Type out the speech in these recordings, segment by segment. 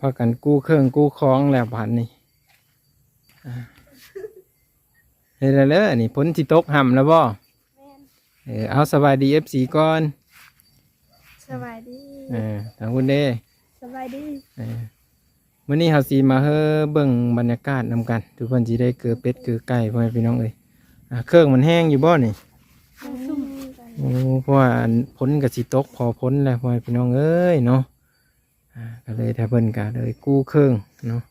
ພາກັນກູ້ເຄື່ອງກູ້ຂອງແລ້ວບາດນີ້ ອ່າ ເຮັດແລ້ວເດີ ອັນນີ້ຝົນຊິຕົກຫ້ຳແລ້ວບໍ່? ແມ່ນ ເອີ ເອົາ ສະບາຍດີ ເອັຟຊີ ກ່ອນ ສະບາຍດີ ເອີ ທາງພຸ້ນເດ້ ສະບາຍດີ ເອີ ມື້ນີ້ເຮົາຊິມາເຮີເບິ່ງບັນຍາກາດນຳກັນ ທຸກຄົນຊິໄດ້ເກີເປັດເກີໄກ່ ພໍ່ແມ່ພີ່ນ້ອງເອີຍ ອ່າ ເຄື່ອງມັນແຫ້ງຢູ່ບໍ່ນີ້? ຍັງຊຸ່ມ ໂອ້ ເພາະວ່າອັນ ຝົນກໍຊິຕົກພໍຝົນແລ້ວ ພໍ່ແມ່ພີ່ນ້ອງເອີຍເນາະ ອ່າ ກໍເລີຍ ຖ້າເພິ່ນກໍເລີຍກູ້ເຄື່ອງເນາະ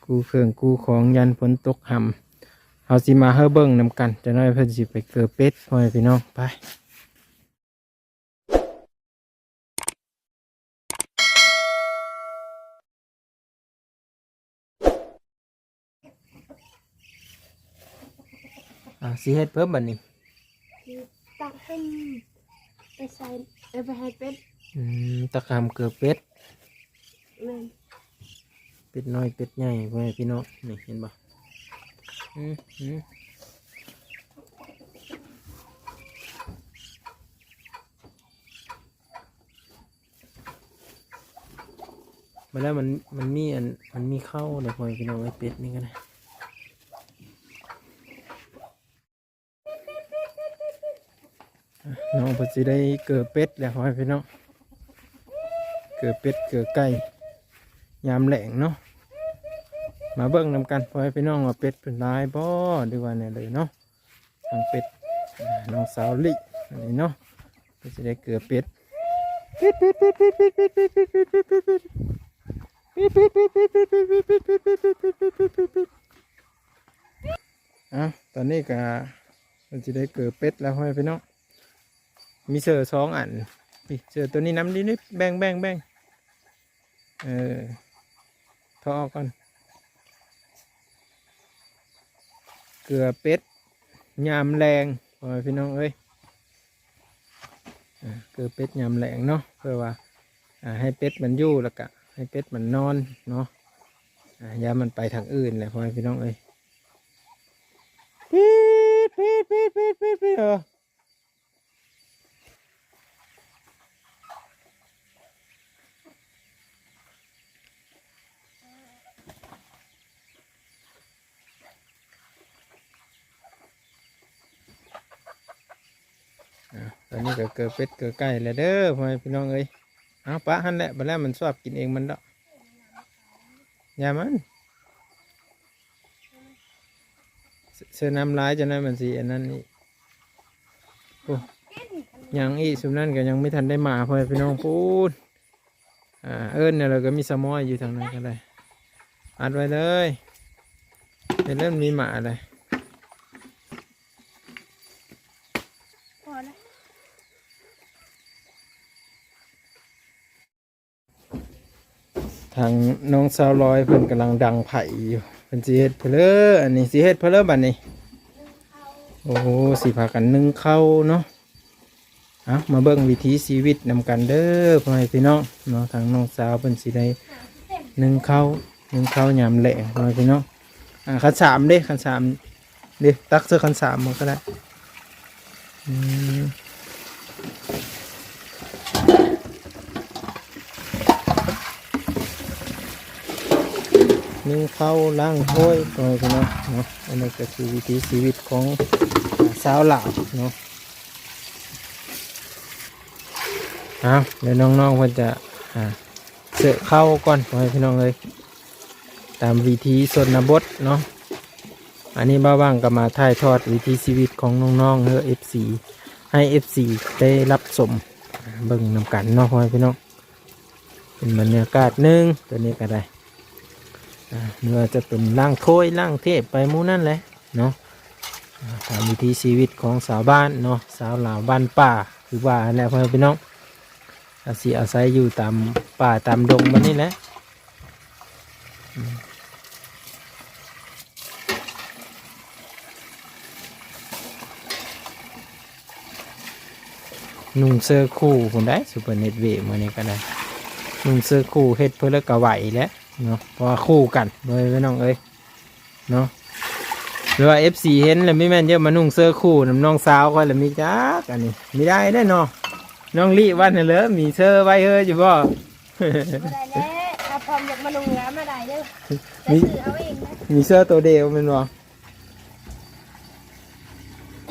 ກູ້ເຄື່ອງກູ້ຂອງ ຢ້ານຝົນຕົກຫ້ຳ ເຮົາຊິມາເຮີເບິ່ງນຳກັນ ຈັກໜ້ອຍເພິ່ນຊິໄປເກີເປັດ ພໍ່ແມ່ພີ່ນ້ອງ ໄປ. ອ່າ ຊິເຮັດເພີ່ມບັດນີ້ ຊິຕັກຫ້ຳໄປໃສ່ ເອີ ໄປໃຫ້ເປັດ ອືມ ຕັກຫ້ຳເກືອເປັດ ແມ່ນ ເປັດນ້ອຍເປັດໃຫຍ່ ພໍ່ແມ່ພີ່ນ້ອງ ນີ້ເຫັນບໍ່? ອືມ ອືມ ມາແລ້ວ ມັນ ມັນມີອັນ ມັນມີເຂົ້າເດ້ ພໍ່ແມ່ພີ່ນ້ອງເອີຍ ເປັດນີ້ກໍໄດ້ ນ້ອງເພິ່ນຊິໄດ້ເກີເປັດແລ້ວ ພໍ່ແມ່ພີ່ນ້ອງ ເກີເປັດເກີໄກ່ ຍາມແລງເນາະ ມາເບິ່ງນຳກັນ ພໍ່ແມ່ພີ່ນ້ອງ ວ່າເປັດເພິ່ນຫຼາຍບໍ່ ຫຼືວ່າແນວໃດເນາະ ທາງເປັດ ອ່າ ນ້ອງສາວລີ້ ອັນນີ້ເນາະ ເພິ່ນຊິໄດ້ເກືອເປັດ ອ່າ ຕອນນີ້ກໍເພິ່ນຊິໄດ້ເກີເປັດແລ້ວ ພໍ່ແມ່ພີ່ນ້ອງ ມີເສື້ອສອງອັນ ນີ້ ເສື້ອຕົວນີ້ນຳ ນີ້ ນີ້ ແບ່ງ ແບ່ງ ແບ່ງ ເອີ ຖອດອອກກ່ອນ ເກືອເປັດຍາມແລງ ພໍ່ແມ່ພີ່ນ້ອງເອີຍ ອ່າ ເກືອເປັດຍາມແລງເນາະ ເພື່ອວ່າ ອ່າ ໃຫ້ເປັດມັນຢູ່ ແລ້ວກະໃຫ້ເປັດມັນນອນເນາະ ອ່າ ຢ້ານມັນໄປທາງອື່ນແຫຼະ ພໍ່ແມ່ພີ່ນ້ອງເອີຍ ປີດ ປີດ ປີດ ປີດ ປີດ ເອີ. ອ່າ ຕອນນີ້ກໍເກີເປັດເກີໄກ່ແລ້ວເດີ ພໍ່ແມ່ພີ່ນ້ອງເອີຍ ເອົາ ປະຫັ້ນແຫຼະ ບັດແລ້ວມັນຊອບກິນເອງມັນດອກ ຢ່າມັນ ເຊີ ເຊີນ້ຳຫຼາຍ ຈັກໜ້ອຍມັນຊິອັນນັ້ນອີກ ໂອ້ ຍັງອີກ ຊຸມນັ້ນກໍຍັງບໍ່ທັນໄດ້ມາ ພໍ່ແມ່ພີ່ນ້ອງ ປູ້ນ ອ່າ ເອີ້ນແນວໃດກໍມີສະໝໍ້ຢູ່ທາງນັ້ນກໍໄດ້ ອັດໄວ້ເລີຍ ເຮັດແລ້ວມັນມີໝາເລີຍ ພໍແລ້ວ. ທາງນ້ອງສາວລອຍເພິ່ນກຳລັງດັງໄຟຢູ່ ເພິ່ນຊິເຮັດເພີ້ເລີ ອັນນີ້ຊິເຮັດເພີ້ເລີບັດນີ້ ໂອ້ ຊິພາກັນໜຶ້ງເຂົ້າເນາະ ເອົາ ມາເບິ່ງວິຖີຊີວິດນຳກັນເດີ ພໍ່ແມ່ພີ່ນ້ອງເນາະ ທາງນ້ອງສາວເພິ່ນຊິໄດ້ໜຶ້ງເຂົ້າ ໜຶ້ງເຂົ້າຍາມແລງ ພໍ່ແມ່ພີ່ນ້ອງ ອ່າ ຄັນສາມເດ້ ຄັນສາມ ເດ້ ຕັກໃສ່ຄັນສາມມັນກໍໄດ້ ອືມ ໜຶ້ງເຂົ້າ ລ້າງຖ້ວຍ ພໍ່ແມ່ພີ່ນ້ອງເນາະ ອັນນີ້ກໍຄືວິຖີຊີວິດຂອງ ອ່າ ຊາວລາວເນາະ ເອົາ ດຽວນ້ອງໆເພິ່ນຈະ ອ່າ ເສິເຂົ້າກ່ອນ ພໍ່ແມ່ພີ່ນ້ອງເອີຍ ຕາມວິຖີຊົນນະບົດເນາະ ອັນນີ້ບ່າວຫວ່າງກໍມາຖ່າຍທອດວິຖີຊີວິດຂອງນ້ອງໆ ເອີ ເອັຟຊີ ໃຫ້ເອັຟຊີໄດ້ຮັບຊົມເບິ່ງນຳກັນເນາະ ພໍ່ແມ່ພີ່ນ້ອງ ເປັນບັນຍາກາດໜຶ່ງ ຕົວນີ້ກໍໄດ້ ອ່າ ບໍ່ວ່າຈະເປັນລ້າງຖ້ວຍ ລ້າງເທບ ໄປໝູ່ນັ້ນແຫຼະເນາະ ອ່າ ຕາມວິຖີຊີວິດຂອງຊາວບ້ານເນາະ ຊາວລາວບ້ານປ່າ ຄືວ່າຫັ້ນແຫຼະ ພໍ່ແມ່ພີ່ນ້ອງ ອາ ຊິອາໄສຢູ່ຕາມປ່າຕາມດົງແບບນີ້ແຫຼະ ອືມ ນຸ່ງເສື້ອຄູ່ພຸ້ນໃດ໋ ຊຸບເປີເນັດເວ ມື້ນີ້ກໍໄດ້ ນຸ່ງເສື້ອຄູ່ ເຮັດເພິ່ນລະກະໄຫວແຫຼະເນາະ ເພາະວ່າຄູ່ກັນເລີຍ ພີ່ນ້ອງເອີຍ ເນາະ ຫຼືວ່າເອັຟຊີເຫັນລະມີແມ່ນເຢີມານຸ່ງເສື້ອຄູ່ນຳນ້ອງສາວຂ້ອຍລະມີຈັກ ອັນນີ້ມີໄດ້ເດ້ເນາະ ນ້ອງລິວັນຫັ້ນເລີ ມີເສື້ອໄວ້ເຮີຢູ່ບໍ່? ບໍ່ໄດ້ແລ້ວ ເອົາໄປ ຄວາມຢາກມານຸ່ງກໍມາໄດ້ເດີ ມີ ແຕ່ຊື້ເອົາເອງນະ ມີເສື້ອໂຕດຽວແມ່ນບໍ່?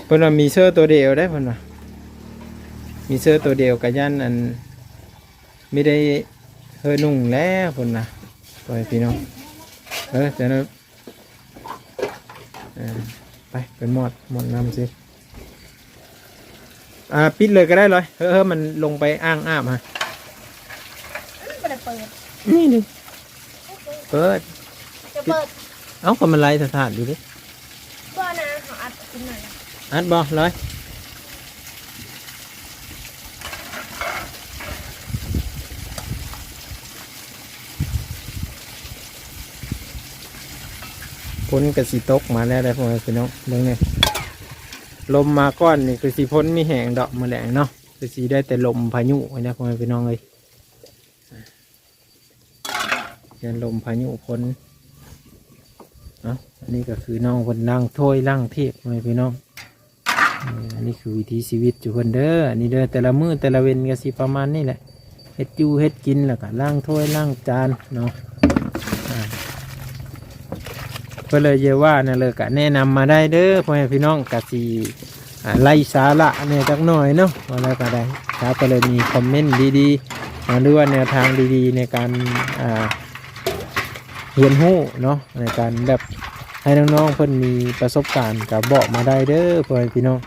ເພິ່ນວ່າມີເສື້ອໂຕດຽວເດ້ ເພິ່ນວ່າມີເສື້ອໂຕດຽວ ກໍຢ້ານອັນ ມີແຕ່ເຮີນຸ່ງແຫຼະ ເພິ່ນວ່າ ໂອ້ຍ ພີ່ນ້ອງ ເອີ ຈັ່ງນັ້ນ ເອີ ໄປ ໄປໝອດ ໝອດນ້ຳຊິ ອ່າ ປິດເລີຍກໍໄດ້ລອຍ ເຮີ ເຮີ ມັນລົງໄປອ່າງອາບຫັ້ນ ມັນບໍ່ໄດ້ເປີດ ນີ້ເດ້ ເປີດ ຈະເປີດ ເອົ້າ ກໍມັນໄລສະຖານຢູ່ເດ້ ບໍ່ນະ ເຮົາອັດຂຶ້ນມາ ອັດບໍ່ລອຍ? ຝົນກໍຊິຕົກມາແລ້ວເດ້ ພໍ່ແມ່ພີ່ນ້ອງ ເບິ່ງນີ້ ລົມມາກ່ອນນີ້ ຄືຊິຝົນມີແຮງດອກ ມື້ແລງເນາະ ຄືຊິໄດ້ແຕ່ລົມພາຍຸນີ້ແຫຼະ ພໍ່ແມ່ພີ່ນ້ອງເອີຍ. ຢ້ານລົມພາຍຸຝົນ ເອົ້າ ອັນນີ້ກໍຄືນ້ອງເພິ່ນລ້າງຖ້ວຍລ້າງທຽບ ພໍ່ແມ່ພີ່ນ້ອງ ເອີ ອັນນີ້ຄືວິຖີຊີວິດຢູ່ເພິ່ນເດີ ອັນນີ້ເດີ ແຕ່ລະມື້ແຕ່ລະເວັນກໍຊິປະມານນີ້ແຫຼະ ເຮັດຢູ່ເຮັດກິນ ແລ້ວກໍລ້າງຖ້ວຍລ້າງຈານເນາະ ອ່າ ເພິ່ນເລີຍເຢວ່ານັ້ນເລີຍ ກໍແນະນຳມາໄດ້ເດີ ພໍ່ແມ່ພີ່ນ້ອງ ກໍຊິ ອ່າ ໄຮ້ສາລະແດ່ຈັກໜ້ອຍເນາະ ວ່າແລ້ວກໍໄດ້ ຖ້າກໍເລີຍມີຄອມເມັນດີໆ ອ່າ ຫຼືວ່າແນວທາງດີໆ ໃນການ ອ່າ ຮຽນຮູ້ເນາະ ໃນການແບບໃຫ້ນ້ອງໆ ເພິ່ນມີປະສົບການ ກໍບອກມາໄດ້ເດີ ພໍ່ແມ່ພີ່ນ້ອງ.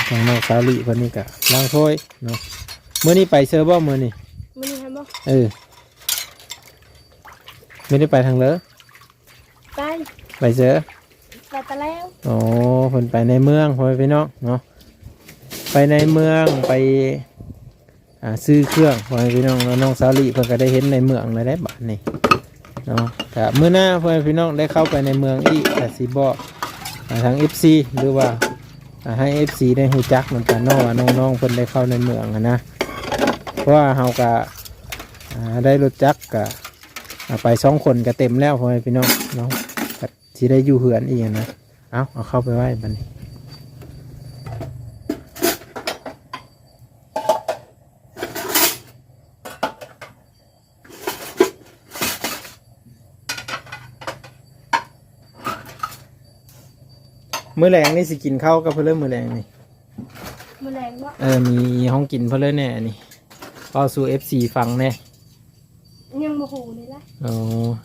ທາງນ້ອງສາວລີເພິ່ນນີ້ກໍລ້າງຖ້ວຍເນາະ ມື້ນີ້ໄປເຊີບໍ່ ມື້ນີ້? ມື້ນີ້ຫັ້ນບໍ່? ເອີ ມື້ນີ້ໄປທາງເລີ? ໄປ ໄປເຊີ? ໄປຕະແລ້ວ ອໍ ເພິ່ນໄປໃນເມືອງ ພໍ່ແມ່ພີ່ນ້ອງເນາະ ໄປໃນເມືອງ ໄປ ອ່າ ຊື້ເຄື່ອງ ພໍ່ແມ່ພີ່ນ້ອງເນາະ ນ້ອງສາວລີເພິ່ນກໍໄດ້ເຫັນໃນເມືອງແລ້ວເດ້ບາດນີ້ເນາະ ກໍມື້ໜ້າ ພໍ່ແມ່ພີ່ນ້ອງໄດ້ເຂົ້າໄປໃນເມືອງອີກ ກໍຊິບອກ ອ່າ ທາງເອັຟຊີ ຫຼືວ່າ ອ່າ ໃຫ້ເອັຟຊີໄດ້ຮູ້ຈັກນຳກັນເນາະ ວ່ານ້ອງໆ ເພິ່ນໄດ້ເຂົ້າໃນເມືອງຫັ້ນນະ ເພາະວ່າເຮົາກໍ ອ່າ ໄດ້ລົດຈັກ ກໍ ອ່າ ໄປສອງຄົນກໍເຕັມແລ້ວ ພໍ່ແມ່ພີ່ນ້ອງເນາະ ກໍຊິໄດ້ຢູ່ເຮືອນອີກຫັ້ນນະ ເອົາ ເອົາເຂົ້າໄປໄວ້ບັດນີ້. ມື້ແລງນີ້ຊິກິນເຂົ້າກັບເພິ່ນເລີຍ ມື້ແລງນີ້ ມື້ແລງເນາະ ເອີ ມີຫ້ອງກິນເພິ່ນເລີຍແດ່ ອັນນີ້ ເວົ້າສູ່ເອັຟຊີຟັງແດ່ ຍັງບໍ່ຮູ້ເລີຍລະ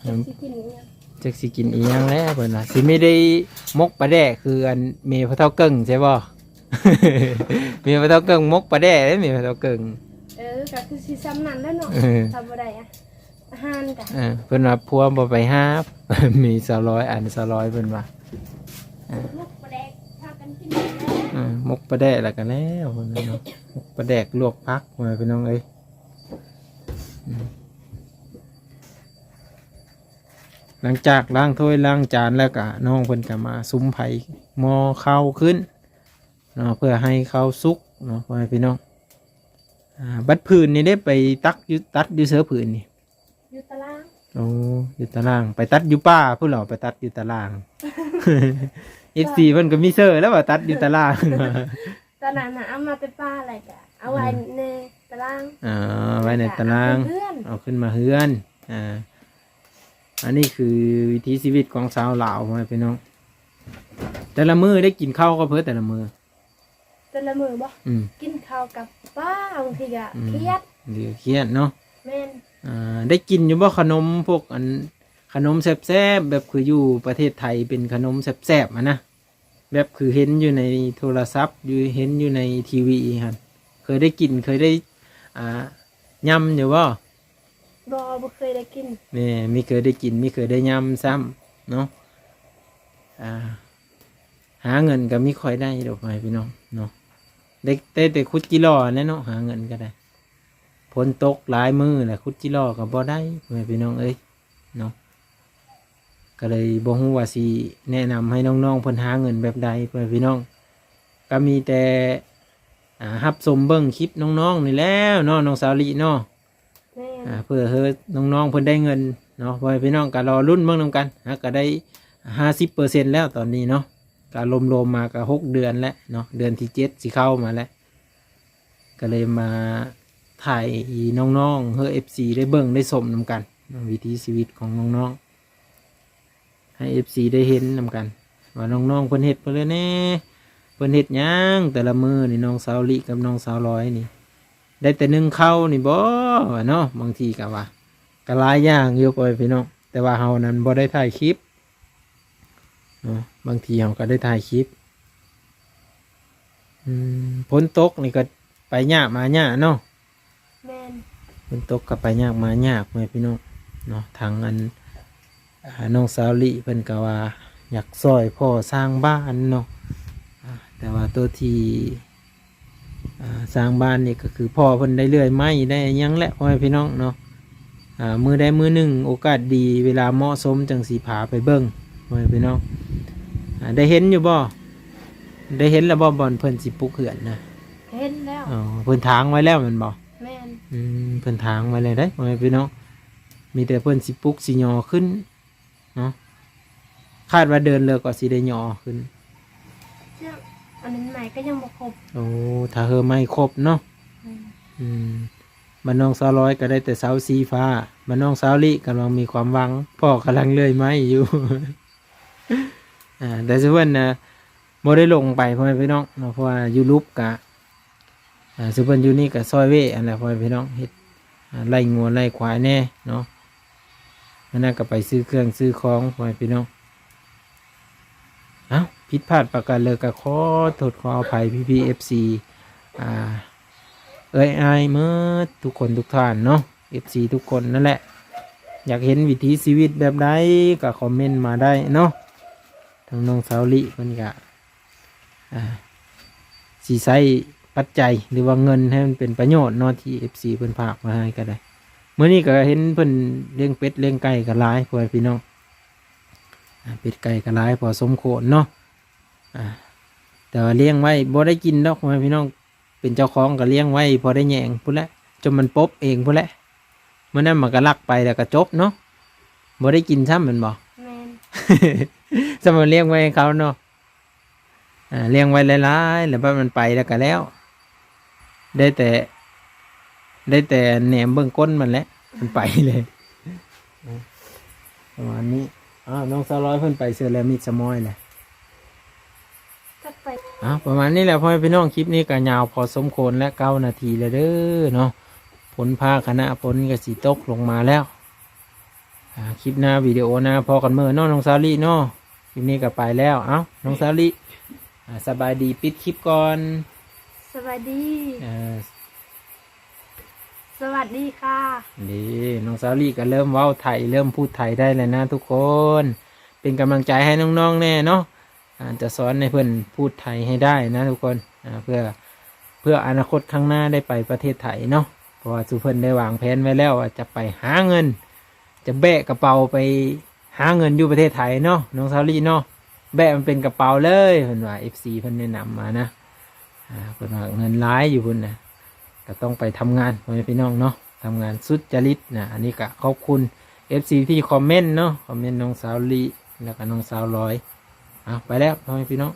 ອໍ ຈັກຊິກິນອີ່ຫຍັງ ຈັກຊິກິນອີ່ຫຍັງແຫຼະ ເພິ່ນວ່າ ຊິມີໄດ້ໝົກປາແດກ ຄືອັນເມພໍ່ເຖົ້າເກິ່ງໃຊ່ບໍ່? ເມພໍ່ເຖົ້າເກິ່ງໝົກປາແດກເດ້ ເມພໍ່ເຖົ້າເກິ່ງ ເອີ ກໍຄືຊິຊ່ຳນັ້ນແຫຼະເນາະ ເອີ ຖ້າບໍ່ໄດ້ອາຫານກະ ເອີ ເພິ່ນວ່າຜົວບໍ່ໄປຫາ ມີສາວລອຍ ອັນສາວລອຍເພິ່ນວ່າ ເອີ ໝົກປາແດກພາກັນກິນແລ້ວ ເອີ ໝົກປາແດກແລ້ວກໍແລ້ວ ເພິ່ນວ່າເນາະ ໝົກປາແດກລວກຜັກ ພໍ່ແມ່ພີ່ນ້ອງເອີຍ ອືມ ຫຼັງຈາກລ້າງຖ້ວຍລ້າງຈານແລ້ວກໍ ນ້ອງເພິ່ນກໍມາສຸມໄຟໝໍ້ເຂົ້າຂຶ້ນ ເນາະ ເພື່ອໃຫ້ເຂົ້າສຸກເນາະ ພໍ່ແມ່ພີ່ນ້ອງ ອ່າ ບັດຜືນນີ້ໄດ້ໄປຕັກຢູ່ ຕັດຢູ່ເຊີຜືນນີ້? ຢູ່ຕາລາງ ໂອ້ ຢູ່ຕາລາງ ໄປຕັດຢູ່ປ່າພຸ້ນເຫລາ ໄປຕັດຢູ່ຕາລາງ ເອັຟຊີເພິ່ນກໍມີເຊີແລ້ວວ່າຕັດຢູ່ຕາລາງ ຕອນນັ້ນນະເອົາມາແຕ່ປ່າ ແລ້ວກໍເອົາໄວ້ ອືມ ໃນຕາລາງ ເອົາໄວ້ໃນຕາລາງ ແລ້ວກໍເອົາຂຶ້ນເຮືອນ ເອົາຂຶ້ນມາເຮືອນ ອ່າ ອັນນີ້ຄືວິຖີຊີວິດຂອງຊາວລາວ ພໍ່ແມ່ພີ່ນ້ອງ ແຕ່ລະມື້ໄດ້ກິນເຂົ້າກັບເພິ່ນແຕ່ລະມື້? ແຕ່ລະມື້ບໍ? ອືມ ກິນເຂົ້າກັບປ້າ ບາງທີກໍ ອືມ ຄຽດ ບາງທີກໍຄຽດເນາະ ແມ່ນ ອ່າ ໄດ້ກິນຢູ່ບໍ່ຂະໜົມພວກອັນ ຂະໜົມແຊບໆ ແບບຄືຢູ່ປະເທດໄທເປັນຂະໜົມແຊບໆຫັ້ນນະ ແບບຄືເຫັນຢູ່ໃນໂທລະສັບ ຢູ່ ເຫັນຢູ່ໃນທີວີຫັ້ນ ເຄີຍໄດ້ກິນ ເຄີຍໄດ້ ອ່າ ຍຳຢູ່ບໍ່? ບໍ່ ບໍ່ເຄີຍໄດ້ກິນ ແມ່ນ ມີເຄີຍໄດ້ກິນ ມີເຄີຍໄດ້ຍຳຊ້ຳເນາະ ອ່າ ຫາເງິນກໍມີຄ່ອຍໄດ້ດອກ ພໍ່ແມ່ພີ່ນ້ອງເນາະ ໄດ້ ໄດ້ແຕ່ຂຸດຈີ່ລໍ່ຫັ້ນແຫຼະເນາະ ຫາເງິນກໍໄດ້ ຝົນຕົກຫຼາຍມື້ແລ້ວ ຂຸດຈີ່ລໍ່ກໍບໍ່ໄດ້ ພໍ່ແມ່ພີ່ນ້ອງເອີຍເນາະ ກໍເລີຍບໍ່ຮູ້ວ່າຊິແນະນຳໃຫ້ນ້ອງໆເພິ່ນຫາເງິນແບບໃດ ພໍ່ແມ່ພີ່ນ້ອງ ກໍມີແຕ່ ອ່າ ຮັບຊົມເບິ່ງຄລິບນ້ອງໆນີ້ແລ້ວເນາະ ນ້ອງສາວລີເນາະ ແມ່ນ ອ່າ ເພື່ອໃຫ້ນ້ອງໆເພິ່ນໄດ້ເງິນເນາະ ພໍ່ແມ່ພີ່ນ້ອງກໍລໍລຸ້ນເບິ່ງນຳກັນ ຫາກໍໄດ້ຫ້າສິບເປີເຊັນແລ້ວຕອນນີ້ເນາະ ກໍລວມໆມາກໍຫົກເດືອນແລ້ວເນາະ ເດືອນທີເຈັດຊິເຂົ້າມາແລ້ວ ກໍເລີຍມາຖ່າຍໃຫ້ນ້ອງໆ ເອີ ເອັຟຊີໄດ້ເບິ່ງໄດ້ຊົມນຳກັນ ວິຖີຊີວິດຂອງນ້ອງໆ ໃຫ້ເອັຟຊີໄດ້ເຫັນນຳກັນ ວ່ານ້ອງໆເພິ່ນເຮັດເພິ່ນແດ່ ເພິ່ນເຮັດຫຍັງແຕ່ລະມື້ນີ້ ນ້ອງສາວລິກັບນ້ອງສາວລອຍນີ້ ໄດ້ແຕ່ໜຶ້ງເຂົ້ານີ້ບໍເນາະ. ບາງທີກໍວ່າ ກໍຫຼາຍຢ່າງຢູ່ ພໍ່ແມ່ພີ່ນ້ອງ ແຕ່ວ່າເຮົານັ້ນບໍ່ໄດ້ຖ່າຍຄລິບເນາະ ບາງທີເຮົາກໍໄດ້ຖ່າຍຄລິບ. ອືມ ຝົນຕົກນີ້ກໍໄປຍາກມາຍາກເນາະ. ແມ່ນ ຝົນຕົກກໍໄປຍາກມາຍາກ ພໍ່ແມ່ພີ່ນ້ອງເນາະ. ທາງອັນ ອ່າ ນ້ອງສາວລິເພິ່ນກໍວ່າຢາກຊ່ອຍພໍ່ສ້າງບ້ານເນາະ ອ່າ ແຕ່ວ່າໂຕທີ່ ອ່າ ສ້າງບ້ານນີ້ກໍຄືພໍ່ເພິ່ນໄດ້ເລື່ອຍໄມ້ໄດ້ຫຍັງແຫຼະ ພໍ່ແມ່ພີ່ນ້ອງເນາະ. ອ່າ ມື້ໃດມື້ໜຶ່ງໂອກາດດີເວລາເໝາະສົມ ຈັ່ງຊິພາໄປເບິ່ງ ພໍ່ແມ່ພີ່ນ້ອງ. ອ່າ ໄດ້ເຫັນຢູ່ບໍ່? ໄດ້ເຫັນແລ້ວບໍ່ ບ່ອນເພິ່ນຊິປຸກເຮືອນນະ? ເຫັນແລ້ວ. ອໍ ເພິ່ນຖາງໄວ້ແລ້ວແມ່ນບໍ່? ແມ່ນ. ອືມ ເພິ່ນຖາງໄວ້ແລ້ວເດ້ ພໍ່ແມ່ພີ່ນ້ອງ. ມີແຕ່ເພິ່ນຊິປຸກຊິຍໍຂຶ້ນເນາະ. ຄາດວ່າເດີນເລີກກໍຊິໄດ້ຍໍຂຶ້ນ. ເຈົ້າ ອັນນັ້ນໄມ້ກໍຍັງບໍ່ຄົບ. ໂອ້ ຖ້າເຮີໄມ້ຄົບເນາະ. ແມ່ນ. ອືມ ບ້ານນ້ອງສາວລອຍກໍໄດ້ແຕ່ເສົາສີຟ້າ ບ້ານນ້ອງສາວລິກຳລັງມີຄວາມຫວັງ ພໍ່ກຳລັງເລື່ອຍໄມ້ຢູ່. ອ່າ ແຕ່ຊິເພິ່ນນະ ບໍ່ໄດ້ລົງໄປ ພໍ່ແມ່ພີ່ນ້ອງເນາະ ເພາະວ່າຢູ່ຫຼຸບກະ ອ່າ ຊິເພິ່ນຢູ່ນີ້ກະຊ່ອຍເວຫັ້ນແຫຼະ ພໍ່ແມ່ພີ່ນ້ອງ ເຮັດ ອ່າ ໄລ່ງົວໄລ່ຄວາຍແດ່ເນາະ. ມື້ນັ້ນກໍໄປຊື້ເຄື່ອງຊື້ຂອງ ພໍ່ແມ່ພີ່ນ້ອງ. ເອົ້າ ຜິດພາດປະການໃດກໍຂໍໂທດຂໍອະໄພ ພີ່ໆ ເອັຟຊີ ອ່າ ເອື້ອຍອ້າຍໝົດທຸກຄົນທຸກທ່ານເນາະ ເອັຟຊີ ທຸກຄົນນັ້ນແຫຼະ. ຢາກເຫັນວິຖີຊີວິດແບບໃດກໍຄອມເມັນມາໄດ້ເນາະ. ທາງນ້ອງສາວລິເພິ່ນກະ ອ່າ ຊິໃຊ້ປັດໄຈ ຫຼືວ່າເງິນໃຫ້ມັນເປັນປະໂຫຍດເນາະ ທີ່ເອັຟຊີເພິ່ນຝາກມາໃຫ້ກໍໄດ້. ມື້ນີ້ກໍເຫັນເພິ່ນລ້ຽງເປັດລ້ຽງໄກ່ກໍຫຼາຍ ພໍ່ແມ່ພີ່ນ້ອງ. ອ່າ ເປັດໄກ່ກໍຫຼາຍພໍສົມຄວນເນາະ. ອ່າ ແຕ່ວ່າລ້ຽງໄວ້ບໍ່ໄດ້ກິນດອກ ພໍ່ແມ່ພີ່ນ້ອງ. ເປັນເຈົ້າຂອງກໍລ້ຽງໄວ້ພໍໄດ້ແຍງພຸ້ນແຫຼະ ຈົນມັນປົບເອງພຸ້ນແຫຼະ. ມື້ນັ້ນມັນກໍລັກໄປແລ້ວກໍຈົບເນາະ ບໍ່ໄດ້ກິນຊ້ຳແມ່ນບໍ່? ແມ່ນ. ຊ້ຳມາລ້ຽງໄວ້ໃຫ້ເຂົາເນາະ. ອ່າ ລ້ຽງໄວ້ຫຼາຍໆ ແລ້ວບັດມັນໄປແລ້ວກໍແລ້ວ ໄດ້ແຕ່ ໄດ້ແຕ່ແນມເບິ່ງກົ້ນມັນແຫຼະ ມັນໄປເລີຍ. ປະມານນີ້. ອ້າວ ນ້ອງສາວລອຍເພິ່ນໄປເຊີແລ້ວ ມິດສະມອຍແຫຼະ. ຈັກໄປ. ອ່າ ປະມານນີ້ແຫຼະ ພໍ່ແມ່ພີ່ນ້ອງ ຄລິບນີ້ກໍຍາວພໍສົມຄວນແລະ ເກົ້ານາທີແລ້ວເດີເນາະ. ຝົນຟ້າຄະນະຝົນກໍຊິຕົກລົງມາແລ້ວ. ອ່າ ຄລິບໜ້າ ວິດີໂອໜ້າພໍ້ກັນເໝີເນາະ ນ້ອງສາວລິເນາະ. ຄລິບນີ້ກໍໄປແລ້ວ. ເອົ້າ ນ້ອງສາວລິ ອ່າ ສະບາຍດີ ປິດຄລິບກ່ອນ. ສະບາຍດີ. ເອີ ສະຫວັດດີຄ່ະ. ນີ້ ນ້ອງສາວລິກໍເລີ່ມເວົ້າໄທ ເລີ່ມພູດໄທໄດ້ແລ້ວນະທຸກຄົນ. ເປັນກຳລັງໃຈໃຫ້ນ້ອງໆແດ່ເນາະ. ອ່າ ຈະສອນໃຫ້ເພິ່ນພູດໄທໃຫ້ໄດ້ນະທຸກຄົນ. ອ່າ ເພື່ອ ເພື່ອອະນາຄົດຂ້າງໜ້າໄດ້ໄປປະເທດໄທເນາະ. ເພາະວ່າສູ່ເພິ່ນໄດ້ວາງແຜນໄວ້ແລ້ວວ່າຈະໄປຫາເງິນ ຈະແບກກະເປົາໄປຫາເງິນຢູ່ປະເທດໄທເນາະ ນ້ອງສາວລິເນາະ. ແບກມັນເປັນກະເປົາເລີຍ ເພິ່ນວ່າ ເອັຟຊີ ເພິ່ນແນະນຳມານະ. ອ່າ ເພິ່ນວ່າເງິນຫຼາຍຢູ່ພຸ້ນນະ ກໍຕ້ອງໄປທຳງານ ພໍ່ແມ່ພີ່ນ້ອງເນາະ ທຳງານສຸດຈະລິດນະ. ອັນນີ້ກໍຂອບຄຸນ ເອັຟຊີ ທີ່ຄອມເມັນເນາະ ຄອມເມັນນ້ອງສາວລິ ແລ້ວກໍນ້ອງສາວລອຍ. ເອົາ ໄປແລ້ວ ພໍ່ແມ່ພີ່ນ້ອງ.